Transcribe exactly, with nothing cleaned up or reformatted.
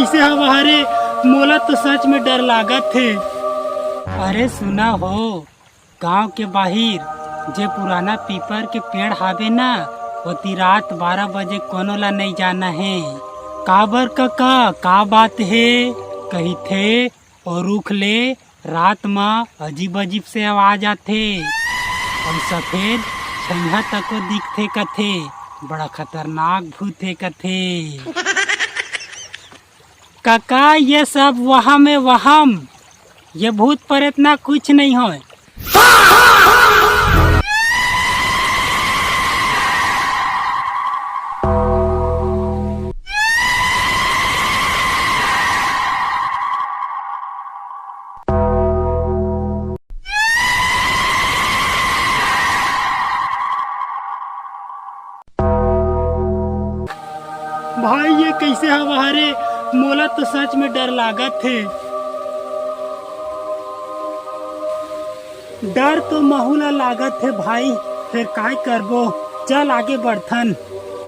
कइसे हवा हरे? मोला तो सच में डर लागत हे। अरे सुना हो, गांव के बाहिर जे पुराना पीपर के पेड़ हावे ना, ओती रात बारह बजे कोनो ला नइ जाना हे। काबर कका, का बात हे? कहिथे, अउ रुख ले रात म अजीब अजीब से आवाज आथे, अउ सफेद छइहा तको दिखथे कथे, बड़ा खतरनाक भूत हे कथे। कका, ये सब वहम हे, वहम। ये भूत प्रेत ना कुछ नइ होय। भाई, ये कइसे हवा हरे? मोला तो सच में डर लागत हे। डर तो महू ला लागत हे भाई, फेर काय करबो? चल आगे बढ़थन।